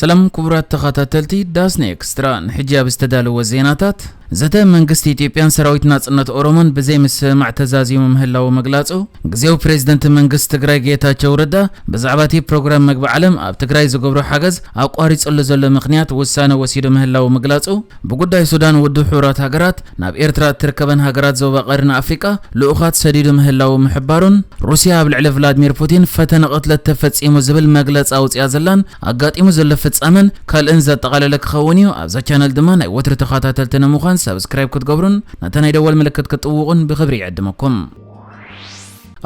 ሰላም ክቡራት ተኸታተልቲ ዳስኒ ኤክስትራ፣ ንሕጂ ኣብ ዝተዳለወ ዜናታት፣ ዘተ መንግስቲ ኢትዮጵያን ሰራዊት ናጽነት ኦሮሞን ብዘይ ምስምማዕ ተዛዚሙ ምህላዉ ምግላጹ፣ ግዜያዊ ፕሬዝደንት መንግስቲ ትግራይ ጌታቸው ረዳ ብዛዕባ እቲ ፕሮግራም መግቢ ዓለም ኣብ ትግራይ ዝገብሮ ሓገዝ ኣቋሪጹሉ ዘሎ ምኽንያት ውሳነ ወሲዱ ምህላዉ ምግላጹ፣ ብጉዳይ ሱዳን ውድብ ሕቡራት ሃገራት ናብ ኤርትራ እትርከበን ሃገራት ዞባ ቀርኒ ኣፍሪቃ ልኡኻት ሰዲዱ ምህላዉ ምሕባሩን፣ ሩስያ ኣብ ልዕሊ ቭላድሚር ፑቲን ፈተነ ቅትለት ተፈጺሙ ዝብል መግለጺ ኣውጺኣ ዘላን ኣጋጢሙ ዘሎ ፍጻመን ካልእን ዘጠቓለለ ክኸውን እዩ። ኣብዛ ቻነል ድማ ናይ ወትሩ ተኸታተልቲ ንምዃን ሳብስክራይብ ክትገብሩን ነታ ናይ ደወል ምልክት ክትጥውቑን ብኽብሪ ይዕድመኩም።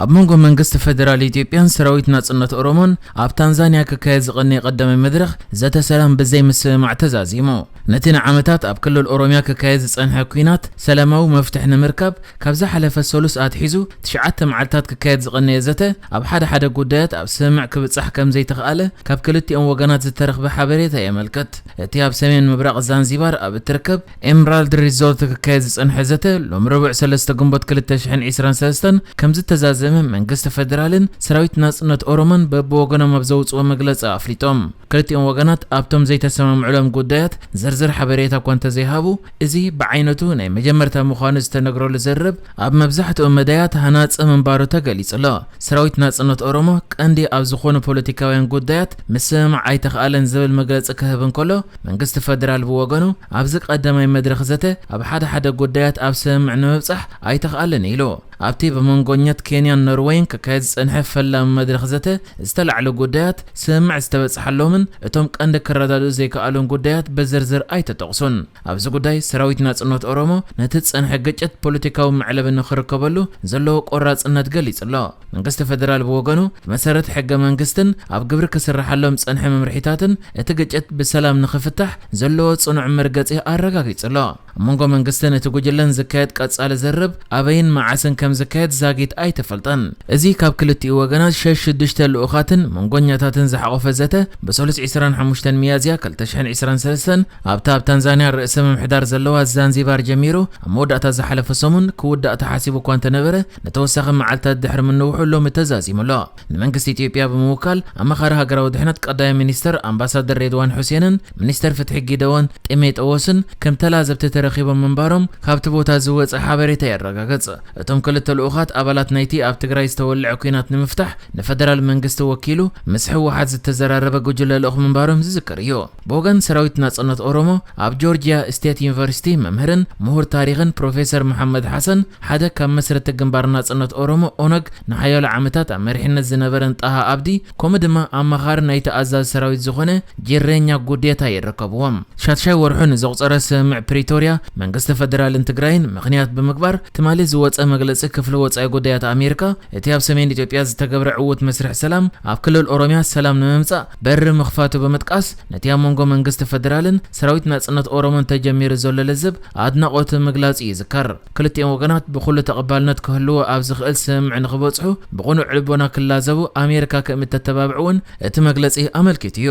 ኣብ መንጎ መንግስቲ ፈደራል ኢትዮጵያን ሰራዊት ናጽነት ኦሮሞን ኣብ ታንዛንያ ክካየድ ዝቐነየ ቀዳማይ መድረኽ ዘተ ሰላም ብዘይ ምስምማዕ ተዛዚሙ። ነቲ ንዓመታት ኣብ ክልል ኦሮምያ ክካየድ ዝጸንሐ ኲናት ሰላማዊ መፍትሒ ንምርካብ ካብ ዝሓለፈ ሰሉስ ኣትሒዙ ትሽዓተ መዓልታት ክካየድ ዝቐነየ ዘተ ኣብ ሓደ ሓደ ጉዳያት ኣብ ስምምዕ ክብጻሕ ከም ዘይተኽኣለ ካብ ክልቲኦም ወገናት ዝተረኽበ ሓበሬታ የመልክት። እቲ ኣብ ሰሜን ምብራቕ ዛንዚባር ኣብ እትርከብ ኤምራልድ ሪዞርት ክካየድ ዝጸንሐ ዘተ ሎም ረቡዕ ሰለስተ ግንቦት ክልተ ሽሕን ዕስራን ሰለስተን ከም ዝተዛዘመ መንግስቲ ፈደራልን ሰራዊት ናጽነት ኦሮሞን በብወገኖም ኣብ ዘውጽኦ መግለጺ ኣፍሊጦም። ክልቲኦም ወገናት ኣብቶም ዘይተሰማምዕሎም ጉዳያት ዝርዝር ሓበሬታ እኳ እንተዘይሃቡ፣ እዚ ብዓይነቱ ናይ መጀመርታ ምዃኑ ዝተነግረሉ ዘርብ ኣብ መብዛሕትኡ መዳያት ሃናጺ ምንባሩ ተገሊጹ ኣሎ። ሰራዊት ናጽነት ኦሮሞ ቀንዲ ኣብ ዝኾኑ ፖለቲካውያን ጉዳያት ምስምማዕ ኣይተኽኣለን ዝብል መግለጺ ክህብ እንከሎ፣ መንግስቲ ፈደራል ብወገኑ ኣብዚ ቀዳማይ መድረኽ ዘተ ኣብ ሓደ ሓደ ጉዳያት ኣብ ስምምዕ ንምብጻሕ ኣይተኽኣለን ኢሉ። ኣብቲ ብመንጎኛት ኬንያን ኖርወይን ክካየድ ዝጸንሐ ፈላሚ መድረኽ ዘተ ዝተላዕሉ ጉዳያት ስምምዕ ዝተበጽሓሎምን እቶም ቀንዲ ክረዳድኡ ዘይከኣሉን ጉዳያት ብዝርዝር ኣይተጠቕሱን። ኣብዚ ጉዳይ ሰራዊት ናጽነት ኦሮሞ ነቲ ዝጸንሐ ግጭት ፖለቲካዊ መዕለቢ ንኽርከበሉ ዘለዎ ቆራጽነት ገሊጹ ኣሎ። መንግስቲ ፈደራል ብወገኑ ብመሰረት ሕገ መንግስትን ኣብ ግብሪ ክስርሓሎም ዝጸንሐ መምርሒታትን እቲ ግጭት ብሰላም ንኽፍታሕ ዘለዎ ጽኑዕ መርገጺ ኣረጋጊጹ ኣሎ። ኣብ መንጎ መንግስትን እቲ ጉጅለን ዝካየድ ቀጻሊ ዝርርብ ኣበይን መዓስን ከም ዝካየድ ዛጊት ኣይተፈልጠን። እዚ ካብ ክልቲኡ ወገናት ሸሽ ሽዱሽተ ልኡኻትን መንጎኛታትን ዝሓቖፈ ዘተ ብሰሉስ ዕስራን ሓሙሽተን ሚያዝያ ክልተ ሽሕን ዕስራን ሰለስተን ኣብታ ኣብ ታንዛንያ ርእሰ ምምሕዳር ዘለዋ ዛንዚባር ጀሚሩ ኣብ መወዳእታ ዝሓለፈ ሰሙን ክውዳእ ተሓሲቡ እኳ እንተነበረ፣ ንተወሳኺ መዓልታት ድሕሪ ምንውሑ ሎሚ ተዛዚሙ ኣሎ። ንመንግስቲ ኢትዮጵያ ብምውካል ኣማኻሪ ሃገራዊ ድሕነት ቀዳማይ ሚኒስተር ኣምባሳደር ሬድዋን ሑሴንን ሚኒስተር ፍትሒ ጊደዎን ጢሞቴዎስን ከም ተላዘብቲ ተረኺቦም ምንባሮም ካብቲ ቦታ ዝወጸ ሓበሬታ የረጋግጽ። እቶም ክልተ ልኡኻት ኣባላት ናይቲ ኣብ ትግራይ ዝተወልዐ ኲናት ንምፍታሕ ንፈደራል መንግስቲ ወኪሉ ምስ ህወሓት ዝተዘራረበ ጉጅለ ልኡኽ ምንባሮም ዝዝከር እዩ። ብወገን ሰራዊት ናጽነት ኦሮሞ ኣብ ጆርጂያ ስቴት ዩኒቨርሲቲ መምህርን ምሁር ታሪኽን ፕሮፌሰር መሓመድ ሓሰን ሓደ ካብ መስረቲ ግንባር ናጽነት ኦሮሞ ኦነግ ንሓያሎ ዓመታት ኣብ መሪሕነት ዝነበረን ጣሃ ኣብዲ ከምኡ ድማ ኣማኻሪ ናይቲ ኣዛዚ ሰራዊት ዝኾነ ጂሬኛ ጉዴታ ይርከብዎም። ሻትሻይ ወርሑ ንዘቑጸረ ስምምዕ ፕሪቶርያ መንግስቲ ፈደራልን ትግራይን ምኽንያት ብምግባር ትማሊ ዝወጸ መግለጺ ክፍሊ ወጻኢ ጉዳያት ኣሜሪካ እቲ ኣብ ሰሜን ኢትዮጵያ ዝተገብረ ዕዉት መስርሕ ሰላም ኣብ ክልል ኦሮምያ ሰላም ንምምጻእ በሪ ምኽፋቱ ብምጥቃስ ነቲ ኣብ መንጎ መንግስቲ ፈደራልን ሰራዊት ናጽነት ኦሮሞን ተጀሚሩ ዘሎ ልዝብ ኣድናቖቱ ምግላጹ ይዝከር። ክልቲኦም ወገናት ብኹሉ ተቐባልነት ክህልዎ ኣብ ዝኽእል ስምምዕ ንኽበጽሑ ብቕኑዕ ልቦና ክላዘቡ ኣሜሪካ ከም እተተባብዕ እውን እቲ መግለጺ ኣመልኪቱ እዩ።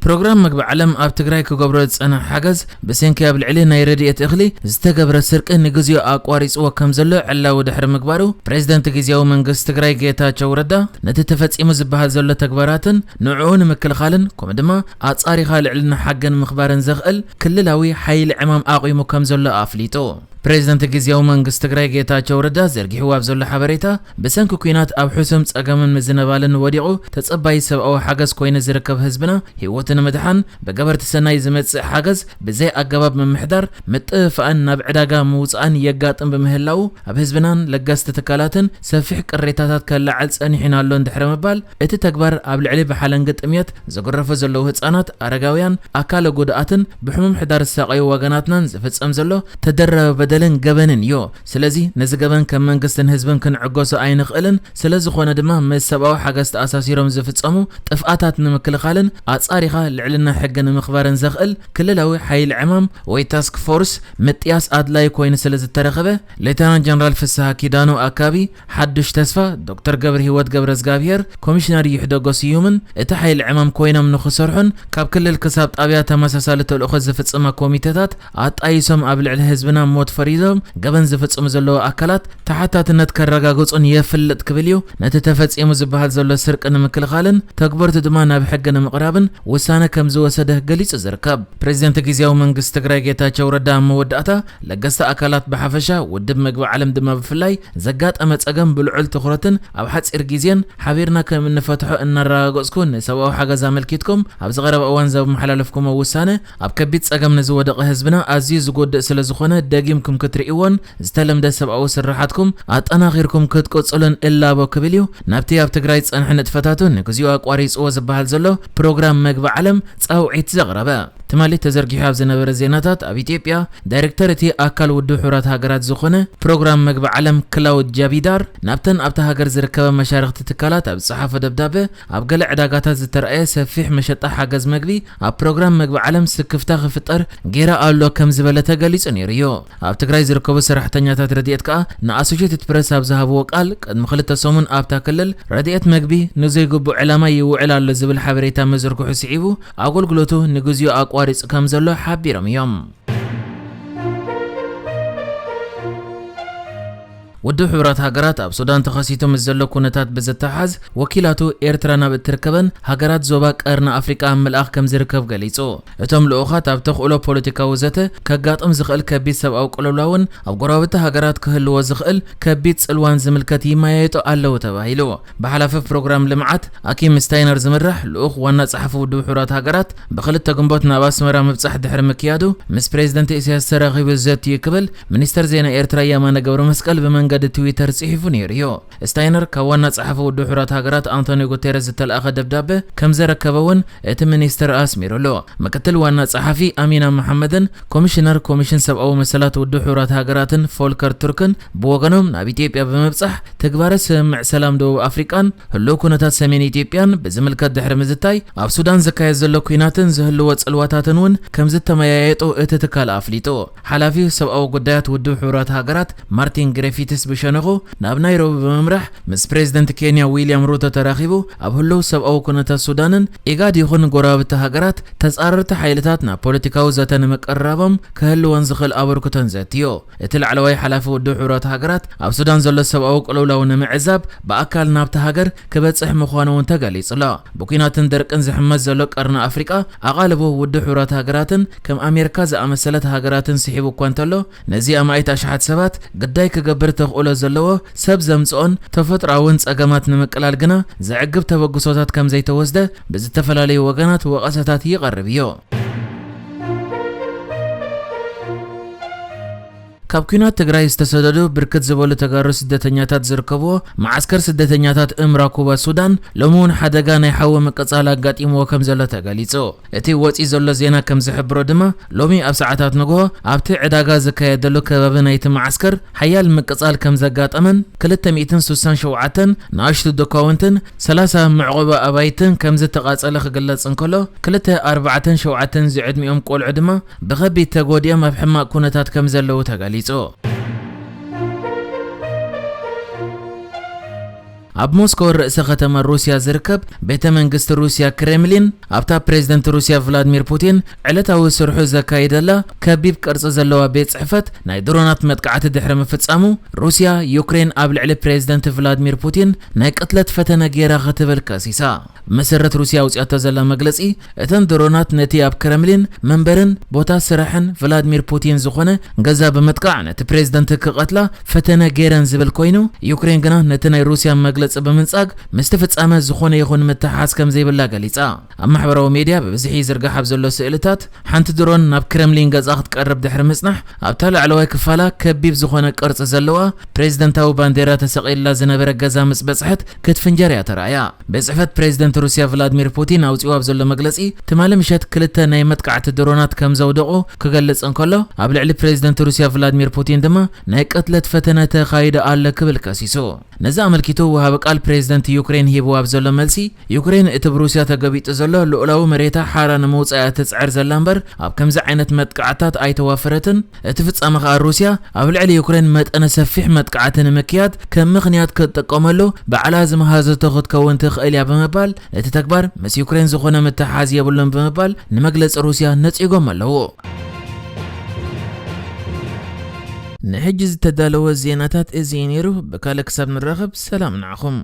ፕሮግራም መግቢ ዓለም ኣብ ትግራይ ክገብሮ ዝጸንሐ ሓገዝ ብሰንኪ ኣብ ልዕሊ ናይ ረድኤት እኽሊ ዝተገብረ ስርቂ ንግዚኡ ኣቋሪጽዎ ከም ዘሎ ዕላዊ ድሕሪ ምግባሩ፣ ፕሬዝደንት ግዝያዊ መንግስቲ ትግራይ ጌታቸው ረዳ ነቲ ተፈጺሙ ዝበሃል ዘሎ ተግባራትን ንዕኡ ንምክልኻልን ከምኡ ድማ ኣጻሪኻ ልዕልና ሓገን ምኽባርን ዘኽእል ክልላዊ ሓይሊ ዕማም ኣቑሙ ከም ዘሎ ኣፍሊጡ። ፕሬዝደንት ግዝያዊ መንግስቲ ትግራይ ጌታቸው ረዳ ዘርጊሕዎ ኣብ ዘሎ ሓበሬታ፣ ብሰንኪ ኲናት ኣብ ሕሱም ጸገምን ምዝንባልን ወዲቑ ተጸባይ ሰብኣዊ ሓገዝ ኮይኑ ዝርከብ ህዝብና ህይወቱ ንምድሓን ብገበርቲ ሰናይ ዝመጽእ ሓገዝ ብዘይ ኣገባብ ምምሕዳር፣ ምጥፍፋእን ናብ ዕዳጋ ምውጻእን የጋጥም ብምህላዉ ኣብ ህዝብናን ለገስቲ ትካላትን ሰፊሕ ቅሬታታት ከለዓዕል ጸኒሑን ኣሎን ድሕሪ ምባል፣ እቲ ተግባር ኣብ ልዕሊ ብሓለንጊ ጥምየት ዝግረፉ ዘለዉ ህጻናት፣ ኣረጋውያን፣ ኣካለ ጉዱኣትን ብሕሙም ሕዳር ዝሳቐዩ ወገናትናን ዝፍጸም ዘሎ ተደራቢ በደልን ገበንን እዩ። ስለዚ ነዚ ገበን ከም መንግስትን ህዝብን ክንዕገሶ ኣይንኽእልን። ስለ ዝኾነ ድማ ምስ ሰብኣዊ ሓገዝ ተኣሳሲሮም ዝፍጸሙ ጥፍኣታት ንምክልኻልን ኣጻሪኻ ልዕልና ሕጊ ንምኽባርን ዘኽእል ክልላዊ ሓይሊ ዕማም ወይ ታስክ ፎርስ ምጥያስ ኣድላዪ ኮይኑ ስለ ዝተረኸበ፣ ሌተናንት ጀነራል ፍስሃ ኪዳኑ ኣካቢ፣ ሓዱሽ ተስፋ፣ ዶክተር ገብረ ህይወት ገብረ እግዚኣብሔር፣ ኮሚሽነር ይሕደጎ ስዩምን እቲ ሓይሊ ዕማም ኮይኖም ንኽሰርሑን ካብ ክልል ክሳብ ጣብያ ተመሳሳሊ ተልእኾ ዝፍጽማ ኮሚቴታት ኣጣይሶም ኣብ ልዕሊ ህዝብና ሞት ፈሪዶም ገበን ዝፍጽሙ ዘለዉ ኣካላት ተሓታትነት ከረጋግጹን የፍልጥ ክብል እዩ። ነቲ ተፈጺሙ ዝበሃል ዘሎ ስርቂ ንምክልኻልን ተግበርቱ ድማ ናብ ሕጊ ንምቕራብን ውሳነ ከም ዝወሰደ ገሊጹ ዝርከብ። ፕሬዚደንት ግዝያዊ መንግስቲ ትግራይ ጌታቸው ረዳ ኣብ መወዳእታ ለገስቲ ኣካላት ብሓፈሻ ውድብ መግቢ ዓለም ድማ ብፍላይ ዘጋጠመ ጸገም ብልዑል ትኹረትን ኣብ ሓጺር ግዜን ሓቢርና ከም እንፈትሖ እናረጋገጽኩ ንሰብኣዊ ሓገዝ ኣመልኪትኩም ኣብዚ ቀረባ እዋን ዘመሓላለፍኩሞ ውሳነ ኣብ ከቢድ ጸገም ንዝወደቐ ህዝብና ኣዝዩ ዝጎድእ ስለ ዝኾነ ደጊምኩም ክትርእይዎን ዝተለምደ ሰብኣዊ ስርሓትኩም ኣጠናኺርኩም ክትቅጽሉን እላቦ ክብል እዩ ናብቲ ኣብ ትግራይ ዝጸንሐ ንጥፈታቱ ንግዚኡ ኣቋሪጽዎ ዝበሃል ዘሎ ፕሮግራም መግቢ ዓለም ጻውዒት ዘቕረበ። ትማሊ ተዘርጊሑ ኣብ ዝነበረ ዜናታት ኣብ ኢትዮጵያ ዳይሬክተር እቲ ኣካል ውድብ ሕቡራት ሃገራት ዝኾነ ፕሮግራም መግቢ ዓለም ክላውድ ጃቢዳር ናብተን ኣብታ ሃገር ዝርከባ መሻርኽቲ ትካላት ኣብ ዝጸሓፎ ደብዳበ ኣብ ገለ ዕዳጋታት ዝተረኣየ ሰፊሕ መሸጣ ሓገዝ መግቢ ኣብ ፕሮግራም መግቢ ዓለም ስክፍታ ክፍጠር ጌራ ኣሎ ከም ዝበለ ተገሊጹ ነይሩ እዩ። ኣብ ትግራይ ዝርከቡ ሰራሕተኛታት ረድኤት ከኣ ንኣሶሼትድ ፕረስ ኣብ ዝሃብዎ ቃል ቅድሚ ክልተ ሰሙን ኣብታ ክልል ረድኤት መግቢ ንዘይግቡእ ዕላማ ይውዕል ኣሎ ዝብል ሓበሬታ ምዝርግሑ ስዒቡ ኣገልግሎቱ ንግዚኡ ኣቋሪጹ ከም ዘሎ ሓቢሮም እዮም። ውድብ ሕቡራት ሃገራት ኣብ ሱዳን ተኸሲቱ ምስ ዘሎ ኩነታት ብዝተሓዝ ወኪላቱ ኤርትራ ናብ እትርከበን ሃገራት ዞባ ቀርኒ ኣፍሪቃ ኣብ ምልኣኽ ከም ዝርከብ ገሊጹ። እቶም ልኡኻት ኣብ ተኽእሎ ፖለቲካዊ ዘተ ከጋጥም ዝኽእል ከቢድ ሰብኣዊ ቅልውላውን ኣብ ጎረባብቲ ሃገራት ክህልዎ ዝኽእል ከቢድ ጽልዋን ዝምልከት ይመያየጡ ኣለዉ ተባሂሉ። ብሓላፊ ፕሮግራም ልምዓት ኣኪም ስታይነር ዝምራሕ ልኡኽ ዋና ጸሓፊ ውድብ ሕቡራት ሃገራት ብክልተ ግንቦት ናብ ኣስመራ ምብጻሕ ድሕሪ ምክያዱ ምስ ፕሬዚደንት ኢሳያስ ተራኺቡ ዘትዩ ክብል ሚኒስተር ዜና ኤርትራ የማነ ገብረመስቀል ብመንገዲ ትዊተር ጽሒፉ ነይሩ እዩ። ስታይነር ካብ ዋና ጸሓፊ ውድብ ሕቡራት ሃገራት ኣንቶኒዮ ጉቴረስ ዝተለኣኸ ደብዳበ ከም ዘረከበ እውን እቲ ሚኒስተር ኣስሚሩሉ። ምክትል ዋና ጸሓፊ ኣሚና መሓመድን ኮሚሽነር ኮሚሽን ሰብኣዊ መሰላት ውድብ ሕቡራት ሃገራትን ፎልከር ቱርክን ብወገኖም ናብ ኢትዮጵያ ብምብጻሕ ተግባረ ስምምዕ ሰላም ደቡብ ኣፍሪቃን ህልው ኩነታት ሰሜን ኢትዮጵያን ብዝምልከት ድሕሪ ምዝታይ ኣብ ሱዳን ዝካየድ ዘሎ ኲናትን ዝህልዎ ጽልዋታትን እውን ከም ዝተመያየጡ እቲ ትካል ኣፍሊጡ። ሓላፊ ሰብኣዊ ጉዳያት ውድብ ሕቡራት ሃገራት ማርቲን ግሪፊትስ ብሸነኹ ናብ ናይሮቢ ብምምራሕ ምስ ፕሬዚደንት ኬንያ ዊልያም ሩቶ ተራኺቡ ኣብ ህልው ሰብኣዊ ኩነታት ሱዳንን ኢጋድ ይኹን ጎረባብቲ ሃገራት ተጻረርቲ ሓይልታት ናብ ፖለቲካዊ ዘተ ንምቅርራቦም ክህልወን ዝኽእል ኣበርክቶን ዘትዮ። እቲ ላዕለዋይ ሓላፊ ውድብ ሕቡራት ሃገራት ኣብ ሱዳን ዘሎ ሰብኣዊ ቅልውላው ንምዕዛብ ብኣካል ናብቲ ሃገር ክበጽሕ ምዃኑ እውን ተገሊጹ ኣሎ። ብኲናትን ደርቅን ዝሕመስ ዘሎ ቀርኒ ኣፍሪቃ ኣቓልቦ ውድብ ሕቡራት ሃገራትን ከም ኣሜሪካ ዝኣመሰለት ሃገራትን ስሒቡ እኳ እንተሎ ነዚ ኣማኢት ኣሽሓት ሰባት ግዳይ ክገብር ተኽእሎ ዘለዎ ሰብ ዘምጽኦን ተፈጥሮኣውን ጸገማት ንምቅላል ግና ዘዕግብ ተበግሶታት ከም ዘይተወስደ ብዝተፈላለዩ ወገናት ወቐሰታት ይቐርብ እዩ። ካብ ኲናት ትግራይ ዝተሰደዱ ብርክት ዝበሉ ተጋሩ ስደተኛታት ዝርከብዎ መዓስከር ስደተኛታት እምራ ኩባ ሱዳን ሎሚ እውን ሓደጋ ናይ ሓዊ ምቅጻል ኣጋጢምዎ ከም ዘሎ ተገሊጹ። እቲ ወጺኡ ዘሎ ዜና ከም ዝሕብሮ ድማ ሎሚ ኣብ ሰዓታት ንግሆ ኣብቲ ዕዳጋ ዝካየደሉ ከባቢ ናይቲ መዓስከር ሓያል ምቅጻል ከም ዘጋጠመን ክልተ ሚእትን ስሳን ሸውዓተን ንኣሽቱ ዶካውንትን ሰላሳ መዕቆቢ ኣባይትን ከም ዝተቓጸለ ክግለጽ እንከሎ ክልተ ኣርባዕተን ሸውዓተን ዝዕድሚኦም ቆልዑ ድማ ብኸቢድ ተጎዲኦም ኣብ ሕማቕ ኩነታት ከም ዘለዉ ተገሊጹ። ኣብ ሞስኮ ርእሰ ከተማ ሩስያ ዝርከብ ቤተ መንግስቲ ሩስያ ክሬምሊን ኣብታ ፕሬዝደንት ሩስያ ቭላድሚር ፑቲን ዕለታዊ ስርሑ ዘካይደላ ከቢብ ቅርጺ ዘለዋ ቤት ጽሕፈት ናይ ድሮናት መጥቃዕቲ ድሕሪ ምፍጻሙ ሩስያ ዩክሬን ኣብ ልዕሊ ፕሬዝደንት ቭላድሚር ፑቲን ናይ ቅትለት ፈተነ ገይራ ክትብል ከሲሳ። መሰረት ሩስያ ኣውጺኣቶ ዘላ መግለጺ እተን ድሮናት ነቲ ኣብ ክረምሊን መንበርን ቦታ ስራሕን ቭላድሚር ፑቲን ዝኾነ ገዛ ብምጥቃዕ ነቲ ፕሬዝደንት ክቐትላ ፈተነ ገይረን ዝብል ኮይኑ ዩክሬን ግና ነቲ ናይ ሩስያ መግለጺ ብምንጻግ ምስቲ ፍጻመ ዝኾነ ይኹን ምትሓዝ ከም ዘይብላ ገሊጻ። ኣብ ማሕበራዊ ሜድያ ብብዝሒ ይዝርጋሕ ኣብ ዘሎ ስእልታት ሓንቲ ድሮን ናብ ክረምሊን ገጻ ክትቀርብ ድሕሪ ምጽናሕ ኣብታ ላዕለዋይ ክፋላ ከቢብ ዝኾነ ቅርጺ ዘለዋ ፕሬዝደንታዊ ባንዴራ ተሰቒልላ ዝነበረ ገዛ ምስ በጽሐት ክትፍንጀር እያ ተራእያ። ቤት ጽሕፈት ፕሬዝደንት ሩስያ ቭላድሚር ፑቲን ኣውጺኡ ኣብ ዘሎ መግለጺ ትማሊ ምሸት ክልተ ናይ መጥቃዕቲ ድሮናት ከም ዘውደቑ ክገልጽ እንከሎ ኣብ ልዕሊ ፕሬዝደንት ሩስያ ቭላድሚር ፑቲን ድማ ናይ ቅትለት ፈተነ ተኻይዱ ኣሎ ክብል ከሲሱ። ነዚ ኣመልኪቱ ወሃቢ ቃል ፕሬዝደንት ዩክሬን ሂብዎ ኣብ ዘሎ መልሲ ዩክሬን እቲ ብሩስያ ተገቢጡ ዘሎ ልኡላዊ መሬታ ሓራ ንምውጻእ እያ ትጽዕር ዘላ እምበር ኣብ ከምዚ ዓይነት መጥቃዕታት ኣይተዋፈረትን። እቲ ፍጻመ ከኣ ሩስያ ኣብ ልዕሊ ዩክሬን መጠነ ሰፊሕ መጥቃዕቲ ንምክያድ ከም ምኽንያት ክትጥቀመሉ ባዕላ ዝመሃዘቶ ክትከውን ትኽእል እያ ብምባል እቲ ተግባር ምስ ዩክሬን ዝኾነ ምትሓዝ የብሉን ብምባል ንመግለጺ ሩስያ ነጺጎም ኣለዉ። ንሕጂ ዝተዳለወ ዜናታት እዚ እዩ ነይሩ። ብካልእ ክሳብ ንራኸብ ሰላም ንዓኹም።